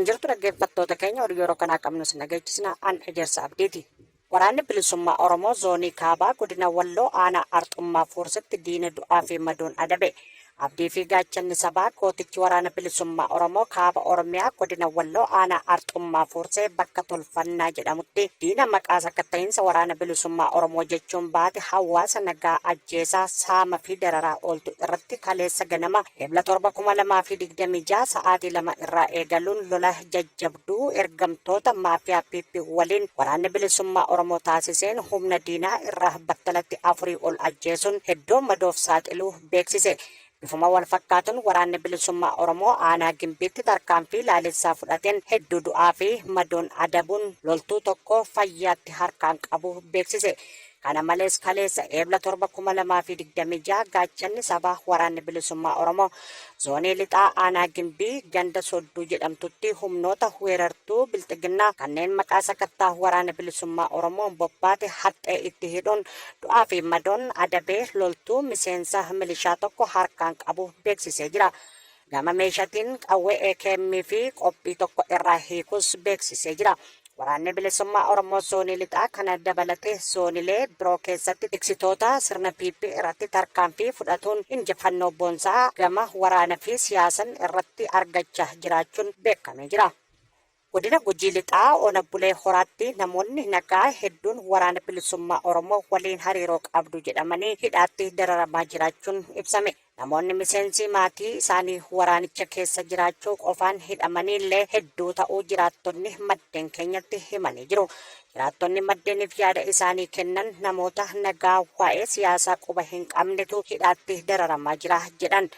Akkam jirtu dhaggeeffattoota keenya, oduu yeroo kanaa qabnu isin dhageechisna, an Ejersa Abdiiti. Waraanni Bilisummaa Oromoo Zoonii Kaabaa Godina Walloo Aanaa Arxummaa Fuursitti diina du'aa fi madoon adabe. Abdii fi gaachanni sabaa gootichi Waraana Bilisummaa Oromoo Kaaba Oromiyaa Godina Walloo Aanaa Arxummaa Fuursee bakka Tolfannaa jedhamutti diina maqaa sakatta'iinsa Waraana Bilisummaa Oromoo jechuun baate hawaasa nagaa ajjeesaa, saama fi dararaa ooltu irratti kaleessa ganama Ebla 7, 2026 sa'aatii 2 irraa eegaluun lola jajjabduu ergamtoota maafiyaa PP waliin Waraanni Bilisummaa Oromoo taasiseen humna diinaa irraa battalatti afurii ol ajjeesuun hedduu madoof saaxiluu beeksise. Bifuma wal fakkaatuun Waraanni Bilisummaa Oromoo aanaa Gimbiitti tarkaanfii laalessaa fudhateen hedduu du'aa fi madoon adabuun loltuu tokko fayyaatti harkaan qabuu beeksise. Kana malees kaleessa Eebla 7, 2026 gaachanni sabaa Waraanni Bilisummaa Oromoo Zoonii Lixaa Aanaa Gimbii ganda Sodduu jedhamtutti humnoota weerartuu Bilxiginnaa kanneen maqaa sakattaa Waraana Bilisummaa Oromoon bobbaate haxxee itti hidhuun du'aa fi madoon adabee loltuu miseensa milishaa tokko harkaan qabuu beeksisee jira. Gama meeshatiin qawwee AKM fi qophii tokko irraa hiikuus beeksisee jira. Waraanni Bilisummaa Oromoo Zoonii Lixaa kana dabalatee zoonilee biroo keessatti tiksitoota sirna PP irratti tarkaanfii fudhatuun injifannoo boonsaa gama waraana fi siyaasan irratti argachaa jiraachuun beekamee jira. Godina Gujii Lixaa Ona Bulee Horaatti namoonni nagaa hedduun Waraana Bilisummaa Oromoo waliin hariiroo qabdu jedhamanii hidhaatti dararamaa jiraachuun ibsame. Namoonni miseensi maatii isaanii waraanicha keessa jiraachuu qofaan hidhamaniillee hedduu ta'uu jiraattonni maddeen keenyatti himanii jiru. Jiraattonni maddeeniif yaada isaanii kennan namoota nagaa waa'ee siyaasaa quba hin qabnetu hidhaatti dararamaa jira jedhan.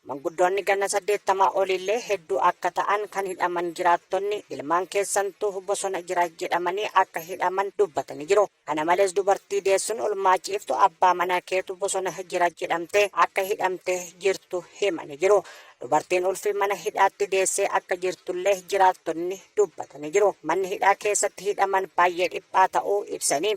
Manguddoonni ganna 80 oliillee hedduu akka ta'an kan hidhaman jiraattonni, ilmaan keessantu bosona jira jedhamanii akka hidhaman dubbatanii jiru. Kana malees dubartii deessuun ulmaa ciiftu abbaa manaa keetu bosona jira jedhamtee akka hidhamtee jirtu himanii jiru. Dubartiin ulfi mana hidhaatti deessee akka jirtullee jiraattonni dubbatanii jiru. Manni hidhaa keessatti hidhaman baay'ee dhiphaa ta'uu ibsanii,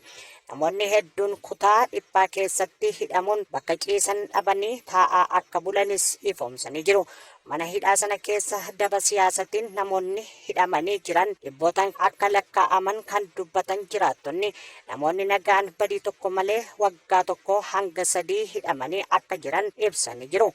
Namoonni hedduun kutaa dhiphaa keessatti hidhamuun bakka ciisan dhabanii taa'aa akka bulanis ifoomsanii jiru. Mana hidhaa sana keessa daba siyaasatiin namoonni hidhamanii jiran dhibbootaan akka lakkaa'aman kan dubbatan jiraattonni, namoonni nagaan badii tokko malee waggaa tokkoo hanga sadii hidhamanii akka jiran ibsanii jiru.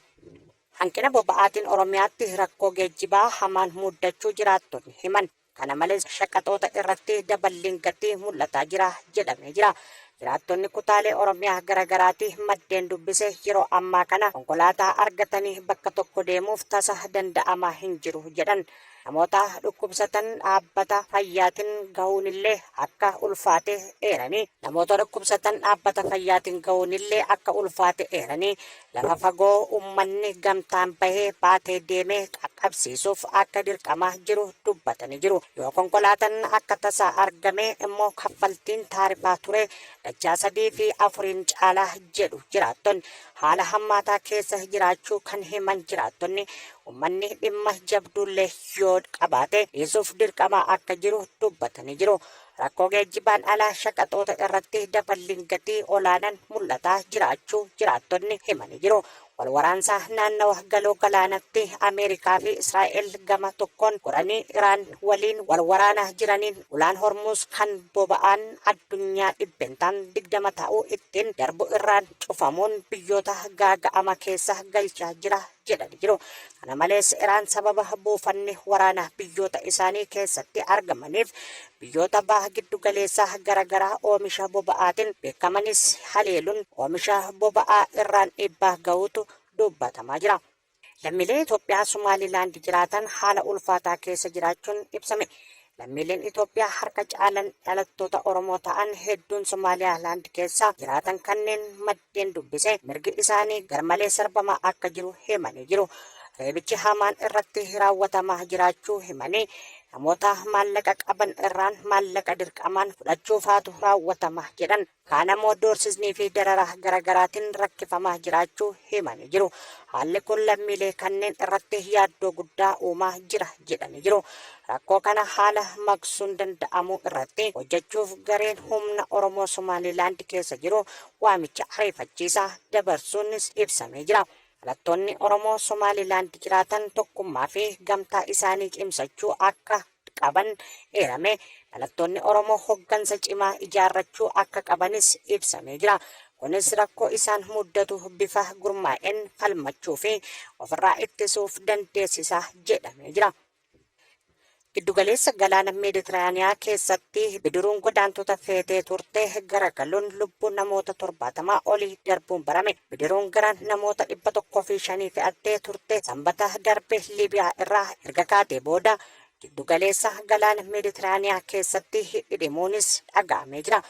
Hanqina boba'aatiin Oromiyaatti rakkoo geejjibaa hamaan muddachuu jiraattonni himan. Kana malees shaqaxoota irratti daballiin gatii mul'ataa jira jedhamee jira. Jiraattonni kutaalee Oromiyaa garaagaraatii maddeen dubbise yeroo ammaa kana konkolaataa argatanii bakka tokko deemuuf tasa danda'amaa hin jiru jedhan. Namoota dhukkubsatan dhaabbata fayyaatin gahuunillee akka ulfaate eeranii. Namoota dhukkubsatan dhaabbata fayyaatin gahuunillee akka ulfaate eeranii, lafa fagoo ummanni gamtaan bahee baatee deemee qaqqabsiisuuf akka dirqamaa jiru dubbatanii jiru. Yoo konkolaatan akka tasaa argame immoo kaffaltiin taarifaa ture dachaa sadii fi afuriin caala jedhu jiraattonni. Haala hammaataa keessa jiraachuu kan himan jiraattonni, ummanni dhimma jabduullee yoo qabaate dhiisuuf dirqamaa akka jiru dubbatanii jiru. Rakkoo geejjibaan ala shaqaxoota irratti daballiin gatii olaanan mul'ataa jiraachuu jiraattonni himanii jiru. Wal waraansa naannawa Galoo Galaanatti Ameerikaa fi Israa'el gama tokkoon godhanii Iraan waliin wal waraanaa jiraniin ulaan Hormuuz kan boba'aan addunyaa dhibbentaan 20 ta'u ittiin darbu irraan cufamuun biyyoota gaaga'ama keessa galchaa jira jedhani jiru. Kana malees Iraan sababa buufanni waraanaa biyyoota isaanii keessatti argamaniif biyyoota baha giddu galeessaa garagaraa oomisha boba'aatiin beekamanis haleeluun oomisha boba'aa irraan dhiibbaa gahuutu dubbatamaa jira. Lammiileen Itoophiyaa Somaalilaand jiraatan haala ulfaataa keessa jiraachuun ibsame. Lammiileen Itoophiyaa harka caalan dhalattoota Oromoo ta'an hedduun Somaalilaand keessa jiraatan kanneen maddeen dubbise mirgi isaanii garmalee sarbamaa akka jiru himanii jiru. Reebichi hamaan irratti raawwatamaa jiraachuu himanii namoota maallaqa qaban irraan maallaqa dirqamaan fudhachuufaatu raawwatama jedhan. Kaan ammoo doorsisnii fi dararaa garagaraatiin rakkifamaa jiraachuu himanii jiru. Haalli kun lammiilee kanneen irratti yaaddoo guddaa uumaa jira jedhanii jiru. Rakkoo kana haala maqsuun danda'amu irratti hojjechuuf gareen humna Oromoo Somaalilaand keessa jiru waamicha ariifachiisaa dabarsuunis ibsamee jira. Dhalattoonni Oromoo Somaalilaand jiraatan tokkummaa fi gamtaa isaanii cimsachuu akka qaban eerame. Dhalattoonni Oromoo hoggansa cimaa ijaarrachuu akka qabanis ibsamee jira. Kunis rakkoo isaan muddatu bifa gurmaa'een falmachuu fi ofirraa ittisuuf dandeessisa jedhamee jira. Giddugaleessa galaana Meeditiraaniyaa keessatti bidiruun godaantota feetee turte garagaluun lubbuu namoota 70 olii darbuun barame. Bidiruun gara namoota 105 fe'attee turte Sanbata darbe Liibiyaa irraa erga kaatee booda giddugaleessa galaana Meeditiraaniyaa keessatti dhidhimuunis dhaga'amee jira.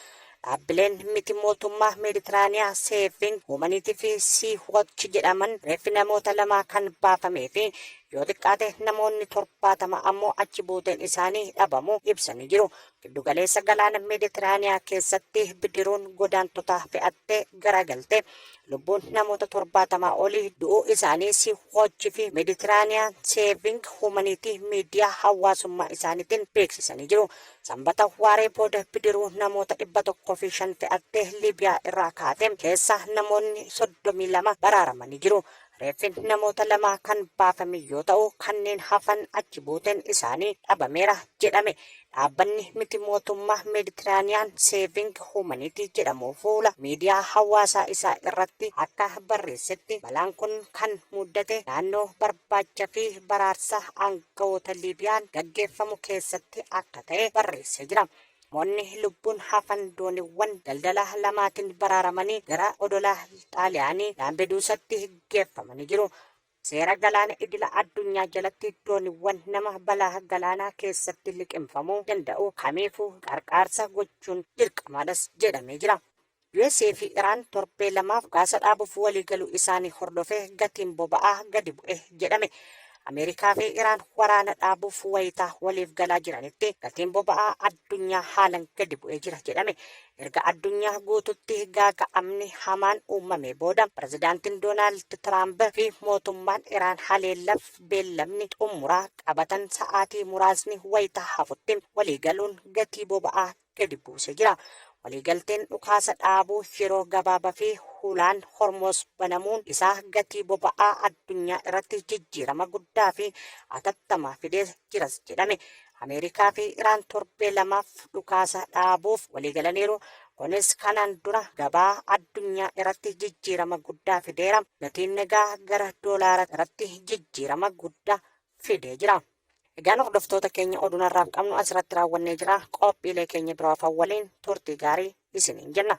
Dhaabbileen miti mootummaa Meeditiraaniyaa Seeviing Huumaniitii fi Sii Watch jedhaman reeffi namoota lamaa kan baafamee fi yoo xiqqaate namoonni 70 ammoo achi buuteen isaanii dhabamuu ibsanii jiru. Giddugaleessa galaana Meeditiraaniyaa keessatti bidiruun godaantota fe'attee garagalte lubbuun namoota 70 olii du'uu isaanii Sea Watch fi Mediterranean Saving Humanity miidiyaa hawaasummaa isaaniitiin beeksisanii jiru. Sanbata waaree booda bidiruu namoota 105 fe'attee Liibiyaa irraa kaate keessa namoonni 32 baraaramanii jiru. Reeffi namoota lamaa kan baafame yoo ta'u, kanneen hafan achi buuteen isaanii dhabameera jedhame. Dhaabbanni miti mootummaa Mediterranean Saving Humanity jedhamu fuula miidiyaa hawaasaa isaa irratti akka barreessetti balaan kun kan muddate naannoo barbaacha fi baraarsa aangawoota Liibiyaan gaggeeffamu keessatti akka ta'e barreessee jira. Namoonni lubbuun hafan dooniiwwan daldalaa lamaatiin baraaramanii gara odola Xaaliyaanii Laampeduusatti geeffamanii jiru. Seera galaana idila addunyaa jalatti dooniiwwan nama balaa galaanaa keessatti liqimfamuu danda'u kamiifuu qarqaarsa gochuun dirqamaadhas jedhamee jira. USA fi Iraan torbee lamaaf dhukaasa dhaabuuf waliigaluu isaanii hordofee gatiin boba'aa gadi bu'e jedhame. Ameerikaa fi Iraan waraana dhaabuuf wayitaa waliif galaa jiranitti gatiin boba'aa addunyaa haalan gadi bu'ee jira jedhame. Erga addunyaa guututti gaaga'amni hamaan uumamee booda pirezidaantiin Doonaald Tiraamp fi mootummaan Iraan haleellaf beellamni xumuraa qabatan sa'aatii muraasni wayitaa hafutti waliigaluun gatii boba'aa gadi buuse jira. Waliigalteen dhukaasa dhaabuu yeroo gabaabaa fi hulaan Hormoz banamuun isaa gatii boba'aa addunyaa irratti jijjiirama guddaa fi atattamaa fidee jiras jedhame. Ameerikaa fi Iraan torbee lamaaf dhukaasa dhaabuuf waliigalaniiru. Kunis kanaan dura gabaa addunyaa irratti jijjiirama guddaa fideera. Gatiin nagaa gara doolaara irratti jijjiirama guddaa fidee jira. Egaan hordoftoota keenya oduun har'aaf qabnu asirratti raawwannee jira. Qophiilee keenya biroo hafan waliin turtii gaarii isiniin jenna.